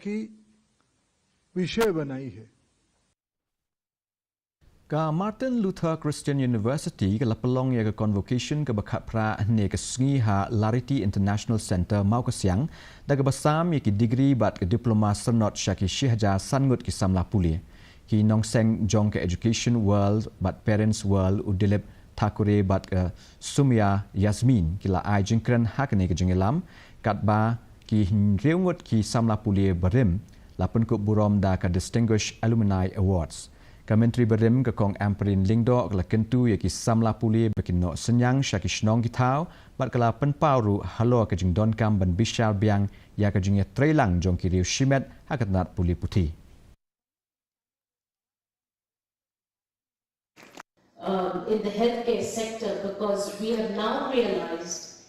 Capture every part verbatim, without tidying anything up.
की विषय बनाई है। Ka Martin Luther Christian University ka la pynlong ïa ka convocation kaba khatphra hynne ka sngi ha Lariti International Centre, Mawkasiang, da kaba sam ïa ki degree bad ka diploma sanot sha ki shi hajar san ngut ki samla pule. Ki nongseng jong ka Education World bad Parents World, u Dilip Thakore bad ka Sumya Yasmin, ki la ai jingkren ha kane ka jingïalam, katba ki hynriew ngut ki samla pule barim la pynkup burom da ka Distinguished Alumni Awards. Ka Myntri barim, ka Kong Ampareen Lyngdoh, ka la kyntu ïa ki samla pule ba kin noh synñiang sha ki shnong ki thaw bad ka la pynpaw ruh halor ka jingdonkam ban bishar biang ïa ka jingïatreilang jong ki riew shimet ha ka tnat pule puthi. Um, in the healthcare sector, because we have now realized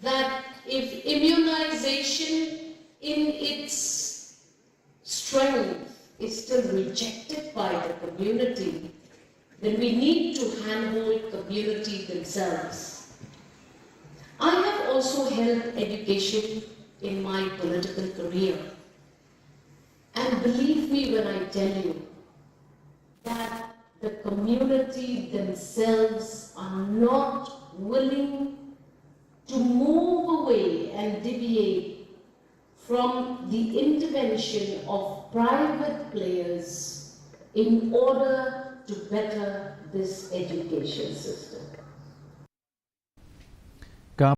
that if immunization in its strength is still rejected by the community, then we need to handhold community themselves. I have also held education in my political career. And believe me when I tell you that the community themselves are not willing to move away and deviate from the intervention of private players in order to better this education system.